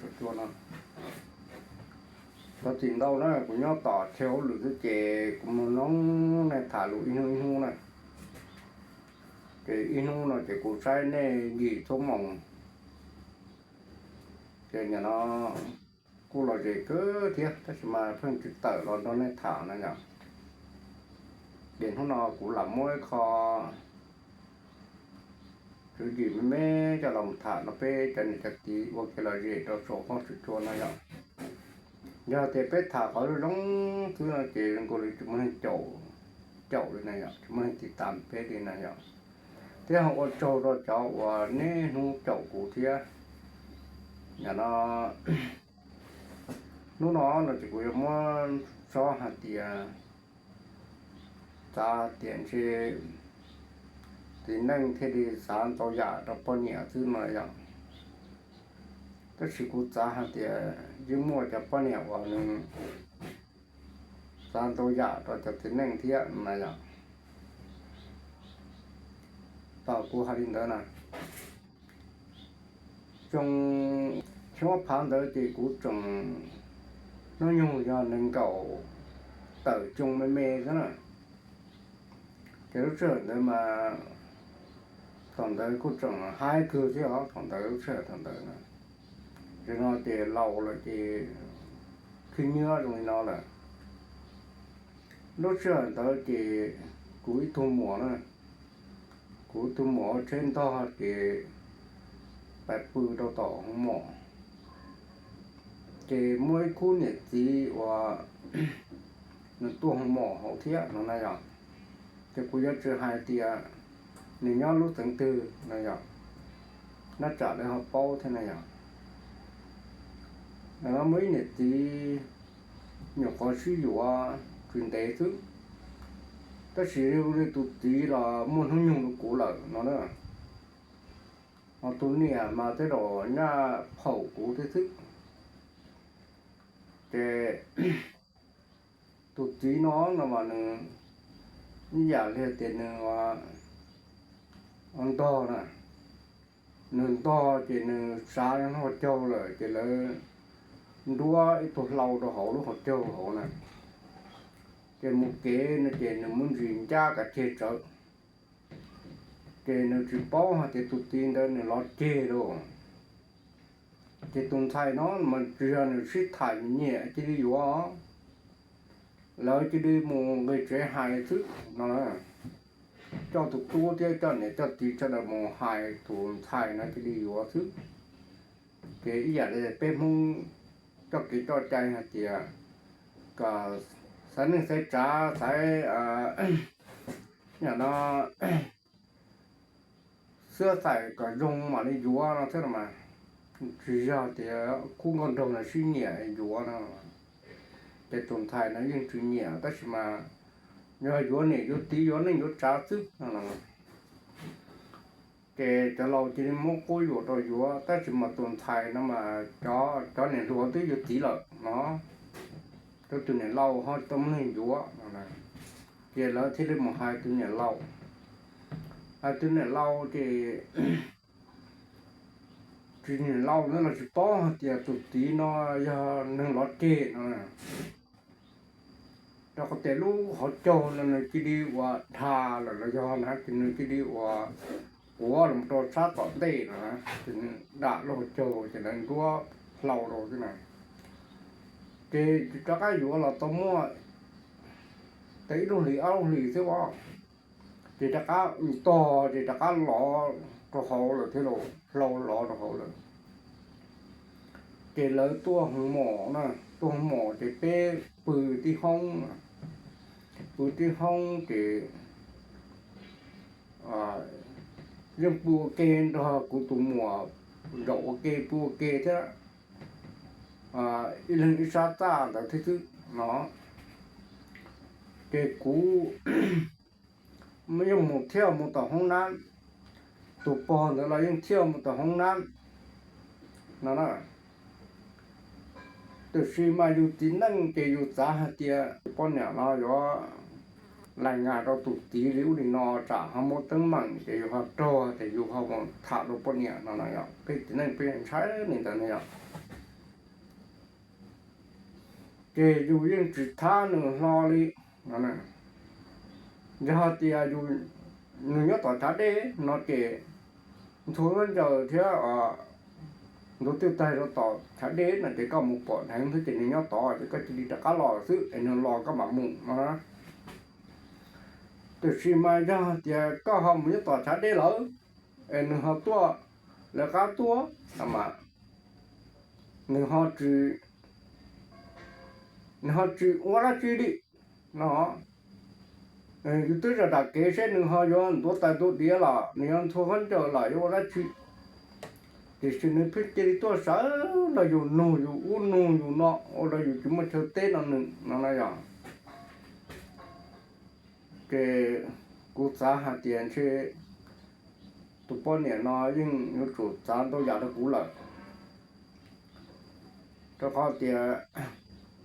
Txuas no, thov txim ntau na, kuv nyob tom chaw hauj lwm xwb ces kuv mloog nej tham lus ib hnub ib hnub na. Ces ib hnub no ces kuv saib nej yim txhua moos. Ces nim no kuj lom zem kawg thiab tab sis mas pheej tsis tawm los nrog nej tham na yom. Ces hnub no kuv lam muab ib qho tswv yim me me coj los tham rau peb cov niam cov txiv ua kev lom zem rau saum huab saum cua no yom. Yog tias peb tham qhov zoo zoo xwb no ces zoo nkaus li tsis muaj leej caum, caum li na yom, tsis muaj leej tiv tas peb li na yom. Thiab ho ua tsaug rau cov uas niaj hnub caum kuv thiab. Yam no, hnub no no ces kuv yuav muab txog hais tias, xav tias ntshe txiv neej thiaj li xav ntau yam rau poj niam xwb no yom. Tab sis kuv xav hais tias yeej muaj cov poj niam uas nws xav ntau yam rau cov txiv neej thiab na yom. Tau kuv hais li ntawd na, xyoo ob phav ntawd ces kuv tseem hnub nyoog yog nees nkaum tawm xyoo me me xwb na. Ces lub sij hawm ntawd mas, thaum ntawd kuj tseem haib kawg thiab os, thaum ntawd lub sij hawm thaum ntawd na. Ces no ces laus lawm ces khib nyiab zoo li no lawm. Lub sij hawm ntawd ces kuv ib tug muam na, kuv ib tug muam ua tsheb ntog ces pais pw rau tom hoo mom. Ces muaj ib khub niam txiv uas nws tuaj hoo mom hauv thiab no na yom. Ces kuv yuav tsis hais tias nws nyob lub xeev twg no yom, nyob tsam lawv ho paub thiab na yom. Muaj ib niam txiv nyuam qhuav sib yuav tsis ntev xwb, tab sis li tus txiv los muaj hnub nyoog rau kuv lawm no na. Ho tus niam mas tej zaum nyaj phaum kuv thiab xwb. Ces tus txiv no no mas nws ib yam li tias nws ntog na, nws ntog ces nws tsav lub hauv caug lawm ces lawv nruab ib tug hlau rau hauv lub hauv caug hauv na. Ces mus kev no ces nws muab ntsis ncab kav ceg tsawv, ces nws tsis paub hais tias tus txiv ntawd nws los ceg lauj. Ces tus ntxhais no mas tsis yog nws sib tham nyiam cia li yuav, lawv cia li mus nqis tsev hais xwb no. Coj tus tub thiab coj niam coj txiv sawv daws mus hais tus ntxhais no cia li yuav xwb. Ces ib yam li peb Hmoob coj kev coj cai hais tias kom xaiv neej xaiv tsav, xaiv, yam no, xwb xaiv kom zoo mam li yuav no thiab no mas. Tsis yog tias khub nkauj nraug no sib nyiam yuav no. Ces tus ntxhais no yeej tsis nyiam tab sis mas yog yuav niam yuav txiv yuav neej yuav tsav xwb no. Ces cov laus cia li muab quab yuam rau yuav tab sis mas tus ntxhais no mas cov, cov niam hluas twb yuav txiv lawm no, rau tus niam laus ho tsis tau muaj neeg yuav no. Ces lawv thiaj li mus hais tus niam laus, hais tus niam laus ces tus niam laus no los tsis paub hais tias tus txiv no yog neeg lov ceg no. Rau qhov tias lub hauv caug no nws cia li ua dhau lawm los yog na ces nws cia li ua quav los rau sab tom ntej no, ces nws dam lub hauv caug ces lawv nruab hlau rau xwb na. Ces rov qab yuav los tau muaj tau ib lub hlis ob lub hlis xwb os, ces rov qab ntog ces rov qab lov rau hauv lawm thiab, hlau lov rau hauv lawm. Ces lawv tuaj hoo mom na, tuaj hoo mom ces peb pw tib hoob, pw tib hoob ces yeej pw ua ke nrog kuv tus muam zaum ua ke pw ua ke thiab, ib leeg ib sab txaj ntawd thiab xwb no. Ces kuv yeej mus thiaj mus tom hoob nab, tus pog ntawd los yeej thiaj mus tom hoob nab no na. Tiam sis mas yus txiv neej ces yus xav hais tias poj niam no yuav lais ngas rau tus txiv li ub li no tsam ho muaj teeb meem ces yus ho raug tias yus ho mus tham rau poj niam no na yom. Peb txiv neej peb ntshai li ntawd na yom. ces yus yeej tsis thab nws hlo li. Yog hais tias yus, nws nyob tom chav dej no ces nthua khaub ncaws thiab ntuav twj taig rau tom chav dej no ces koj mus pom dheev xwb ces nws nyob tod ces koj cia li rov qab los xwb es nws los koj mam mus no. Tiam sis mas yog hais tias koj ho mus nyob tom chav dej lawm es nws ho tuaj lawv qab tuaj no mas nws ho tsis, nws ho tsis ua dab tsi li no. Yus twb zam dam kev seb nws ho yuav ntuav tais ntuav diav los nws yuav nthua khaub ncaws los yuav ua dab tsi. Tiam sis nws pheej cia li tuaj sawv los yus nug yus ub nug yus no ua rau yus tsis muaj chaw teb no nws no na yog. Ces kuv xav hais tias ntshe tus poj niam no yeej yuav tsum txav ntau yam rau kuv lawm, rau qhov tias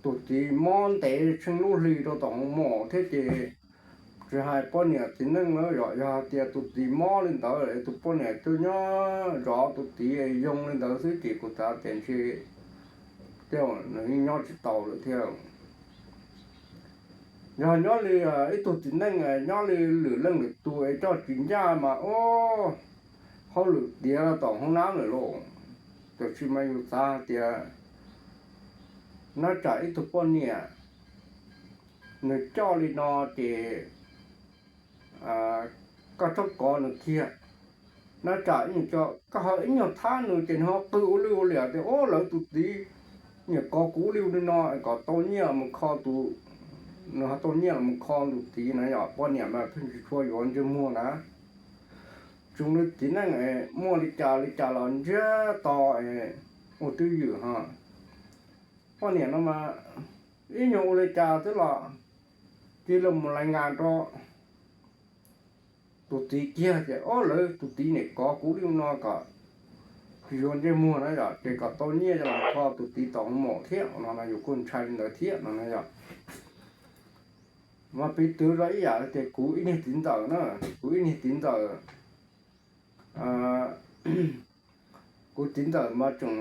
tus txiv mob ntev tsheej lub hli rau tom hoos maum thiab ces tsis hais poj niam txiv neej na yom, yog hais tias tus txiv mob li ntawd es tus poj niam twb nyob zov tus txiv yoo li ntawd xwb ces kuv xav tias ntshe tej nws yeej nyob tsis tau lawm thiab. Yog nyob li ib tug txiv neej nyob li lwm leej lwm tus es coj tsis ncaj mas ub, hauj lwm tiav los tom hoob nab lawm lauj. Tiam sis mas yus xav hais tias nyob tsam ib tug poj niam nws coj li no ces koj txhob kov nws kiag. Nyob tsam koj ho ib nyuag thab nws ces nws ho qw ua luj ua liam tias ub lawv tus txiv niam kov kuv ua luaj li no kom tau nyiaj los mus kho tus, nws ho tau nyiaj los mus kho tus txiv no yom. Poj niam mas pheej tsis tshua yuav ntsej muag na. Tsoom li txiv neej muaj li cas li cas los ntsiag to ua twj ywm ho. Poj niam no mas ib nyuag ua li cas twb los cia li mus lais ngas rau tus txiv kiag tias ob lawv tus txiv niam kov kuv li no kom tsis yuav ntsej muag na yom, ces kom tau nyiaj los kho tus txiv tom hoos maum thiab no no yus kuj ntshai li ntawd thiab no na yom. Mas piv txwv rau ib yam tias kuv ib niag txiv ntxawm na, kuv ib niag txiv ntxawm, kuv txiv ntxawm mas tseem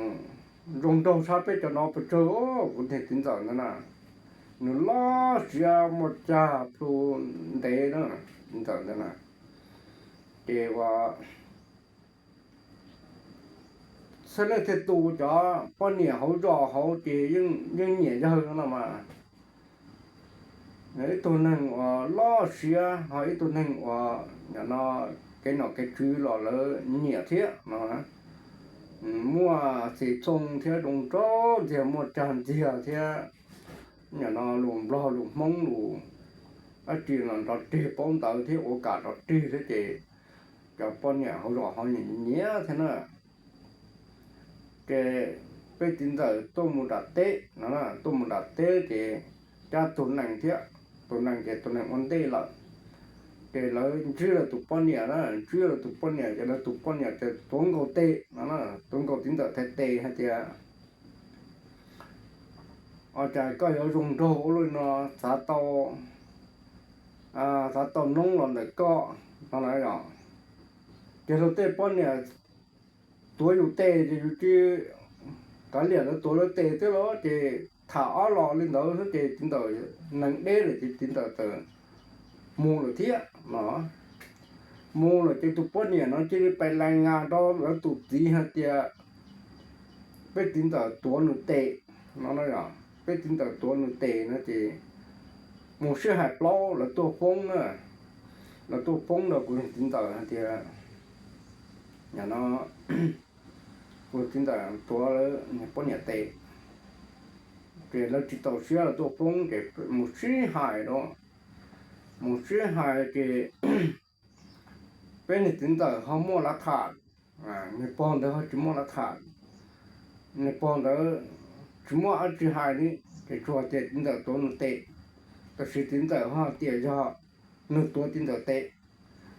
zoo nraug tshaj peb cov no pes tsawg. Kuv niag txiv ntxawm ntawd na, nws loj siab muaj cag plhu ntev na, txiv ntxawm ntawd na. Ces ua txhua leej txhua tus cov poj niam hauv zos hauv ces yeej nyiam yawg no no mas. Ib tug neeg uas loj siab ho ib tug neeg uas nim no kev nom kev tswv los lawv nyiam thiab no. Muaj xim txoo thiab zoo nraug ntxiag, muaj cag ntxiag thiab nim no lus Nplog lus Hmoob lus dab tsi los nrov rig paub ntawv thiab ua kam nrov rig thiab ces cov poj niam hauv zos ho nyiam nyiam thiab na. Ces peb txiv ntxawm tuaj mus nram teb no, tuaj mus nram teb ces cab tus nees thiab, tus nees ces tus nees ua ntej lawm. Ces lawv ntsib lawv tus poj niam na, ntsib lawv tus poj niam ces lawv tus poj niam ces tuav nkaus tes no, tuav nkaus txiv ntxawm thiab tes hais tias, ua cas koj yuav zoo nraug ua luaj no, xav tau, xav tau noob los ntawm koj no na yom. Ces luag tej poj niam tuav yus tes ces yus tsis kav liam lawv tuav lawv tes thiab los ces tham ob los li ntawd xwb ces txiv ntxawm nees deb lawm ces txiv ntxawm txawm mus lawm thiab no. Mus lawm ces tus poj niam no cia li pais lais ngas rau lawv tus txiv hais tias peb txiv ntxawm tuav nws tes no, peb txiv ntxawm tuav nws tes no ces mus sib hais plaub lawv tuaj foob na, lawv tuaj foob rau kuv txiv ntxawm hais tias no kuv txiv ntxawm tuav lawv poj niam tes, ces lawv tsis txaus siab lawv tuaj foob ces mus sib hais rau, mus sib hais ces peb niag txiv ntxawm ho muaj lav tham, niag pog ntawd ho tsis muaj lav tham. Niag pog ntawd tsis muaj dab tsi hais li, ces tsuas tias txiv ntxawm tuav nws tes, tab sis txiv ntxawm ho tias yog nws tuav txiv ntxawm tes,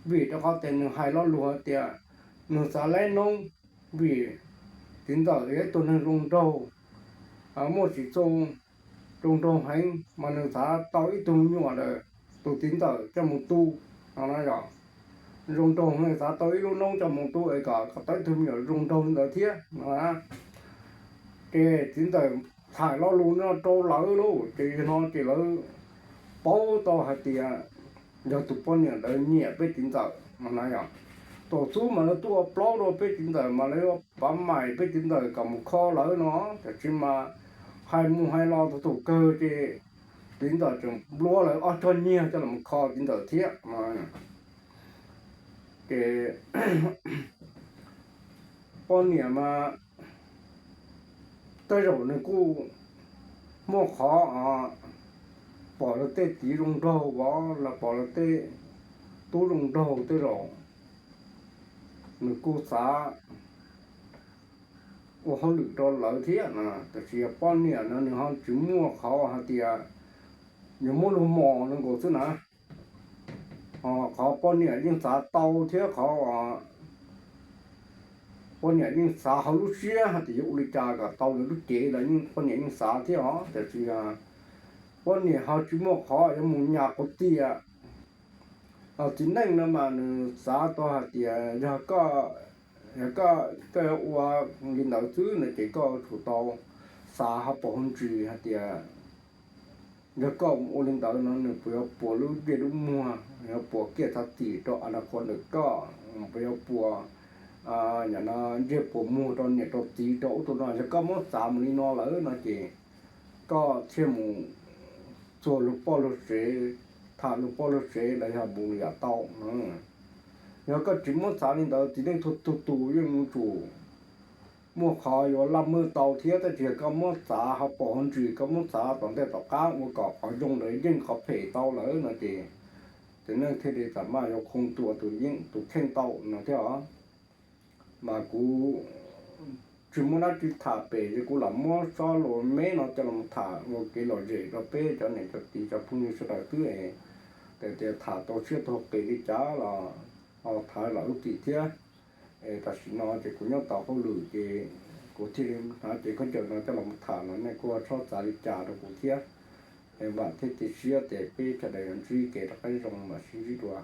vim rau qhov tias nws hais lo lus hais tias nws xav laib noob, vim txiv ntxawm yog ib tug neeg zoo nraug, muaj tsim txooj, zoo nraug heev mas nws xav tau ib tug me nyuam ntawm tus txiv ntxawm coj mus tu no na yom. Zoo nraug nws xav tau ib lub noob coj mus tu es kom tau ib tug me nyuam zoo nraug li ntawd thiab no. Ces txiv ntxawm tham lo lus no rau lawv lauj, ces yog no ces lawv paub tau hais tias yog tus poj niam ntawd nyiam peb txiv ntxawm no na yom. Thaum xub mas lawv tuaj ua plaub rau peb txiv ntxawm mas lawv yuav pav maim peb txiv ntxawm kom mus kho lawv no, tab sis mas hais mus hais los txog thaum kawg ces txiv ntxawm tseem nplua lawv ob choj nyiaj coj los kho txiv ntxawm thiab no. Ces poj niam mas tej zaum nws kuj muaj qhov pom lawv tej txiv zoo nraug os, los pom lawv tej tub zoo nraug tej zaum nws kuj xav ua hauj lwm rau lawv thiab na. Tab sis yog poj niam no nws ho tsis muaj qhov hais tias yuav muab luag mos no nkaus xwb na. Qhov poj niam yeej xav tau thiab qhov poj niam yeej xav hauv lub siab hais tias yuav ua li cas kom tau nws lub cev los poj niam yeej xav thiab os. Tab sis poj niam ho tsis muaj qhov yuav mus nyas quav tias txiv neej no mas nws xav tau hais tias yog koj, yog koj, koj yuav ua li ntawd xwb no ces koj tsum tau xav hauv paus hauv ntsis hais tias yog koj ua li ntawd no nws puas yuav puas lub ntsej lub muag, yuav puas kiaj txhav txim rau a na qhuav ntawm koj, puas yuav puas ntsej puas muag rau niam rau txiv rau ub rau no. Yog koj muab xav mus li no lawm no ces koj thiaj mus txuag luag poj luag sev, tham luag poj luag sev los yog mus yam tau. Yog koj tsis muab xav li ntawd txiv neej txhua tus yeej yuav tsum muaj qhov yuav laj muag tau thiab. Tab sis yog koj muab xav hauv paus hauv ntsis, koj muab xav tom ntej tom qab ua kom qhov zoo ntawd yeej qhov phem tau lawm no ces txiv neej thiaj li txawm maj yuav khoo tua tus yeej tus kheej tau no thiab os. Mas kuv tsis muaj dab tsi tham pem ces kuv lam muab sob lus me no coj los tham ua kev lom zem rau peb cov niam cov txiv cov phooj ywg sawv daws xwb es, tias tham tau siab tau qis li cas los ho tham los lub tim thiab. Es tam sim no ces kuv nyob tau hauj lwm ces kuv thiaj li hnav cev khaub ncaws no coj los tham no, nej kuj txhob xav li cas rau kuv thiab. Es vam thiab cia siab tias peb sawv daws yuav ntsib kev rov qab zoo mam sib ntsib dua.